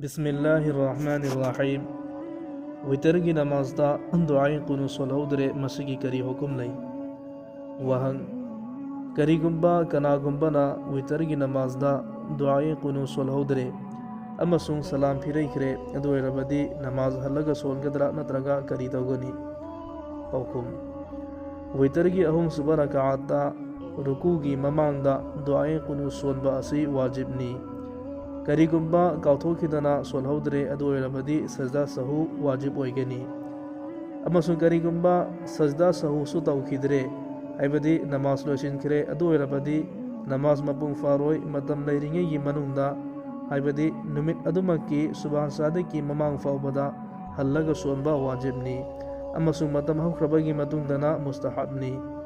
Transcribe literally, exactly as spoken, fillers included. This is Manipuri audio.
ꯕꯤꯁꯃꯤꯜꯂꯥꯍꯤꯔ ꯔꯍꯃꯥꯅꯤꯔ ꯔꯍꯤꯝ꯫ ꯋꯤꯇꯔꯒꯤ ꯅꯃꯥꯖꯇ ꯗꯨꯑꯥꯏ ꯀꯨꯅꯨ ꯁꯣꯜꯍꯧꯗ꯭ꯔꯦ, ꯃꯁꯤꯒꯤ ꯀꯔꯤ ꯍꯨꯀꯨꯝ ꯂꯩ? ꯋꯥꯍꯪ: ꯀꯔꯤꯒꯨꯝꯕ ꯀꯅꯥꯒꯨꯝꯕꯅ ꯋꯤꯇꯔꯒꯤ ꯅꯃꯥꯖꯇ ꯗꯨꯑꯥꯏ ꯀꯨꯅꯨ ꯁꯣꯜꯍꯧꯗ꯭ꯔꯦ ꯑꯃꯁꯨꯡ ꯁꯂꯥꯝ ꯐꯤꯔꯩꯈ꯭ꯔꯦ, ꯑꯗꯨ ꯑꯣꯏꯔꯕꯗꯤ ꯅꯃꯥꯖ ꯍꯜꯂꯒ ꯁꯣꯟꯒꯗ꯭ꯔꯥ ꯅꯠꯇ꯭ꯔꯒ ꯀꯔꯤ ꯇꯧꯒꯅꯤ? ꯄꯥꯎꯈꯨꯝ: ꯋꯤꯇꯔꯒꯤ ꯑꯍꯨꯝꯁꯨꯕ ꯔꯀꯥꯑꯠꯇ ꯔꯨꯀꯨꯒꯤ ꯃꯃꯥꯡꯗ ꯗꯨꯑꯥꯏ ꯀꯨꯅꯨ ꯁꯣꯟꯕ ꯑꯁꯤ ꯋꯥꯖꯤꯕꯅꯤ꯫ ꯀꯔꯤꯒꯨꯝꯕ ꯀꯥꯎꯊꯣꯛꯈꯤꯗꯅ ꯁꯣꯜꯍꯧꯗ꯭ꯔꯦ, ꯑꯗꯨ ꯑꯣꯏꯔꯕꯗꯤ ꯁꯖꯗꯥ ꯁꯍꯨ ꯋꯥꯖꯤꯕ ꯑꯣꯏꯒꯅꯤ꯫ ꯑꯃꯁꯨꯡ ꯀꯔꯤꯒꯨꯝꯕ ꯁꯖꯗꯥ ꯁꯍꯨꯁꯨ ꯇꯧꯈꯤꯗ꯭ꯔꯦ, ꯍꯥꯏꯕꯗꯤ ꯅꯃꯥꯖ ꯂꯣꯏꯁꯤꯟꯈ꯭ꯔꯦ, ꯑꯗꯨ ꯑꯣꯏꯔꯕꯗꯤ ꯅꯃꯥꯖ ꯃꯄꯨꯡ ꯐꯥꯔꯣꯏ, ꯃꯇꯝ ꯂꯩꯔꯤꯉꯩꯒꯤ ꯃꯅꯨꯡꯗ, ꯍꯥꯏꯕꯗꯤ ꯅꯨꯃꯤꯠ ꯑꯗꯨꯃꯛꯀꯤ ꯁꯨꯕꯥꯟ ꯁꯥꯗꯤꯛꯀꯤ ꯃꯃꯥꯡ ꯐꯥꯎꯕꯗ ꯍꯜꯂꯒ ꯁꯣꯟꯕ ꯋꯥꯖꯤꯕꯅꯤ꯫ ꯑꯃꯁꯨꯡ ꯃꯇꯝ ꯍꯧꯈ꯭ꯔꯕꯒꯤ ꯃꯇꯨꯡꯗꯅ ꯃꯨꯁꯇꯍꯥꯕꯅꯤ꯫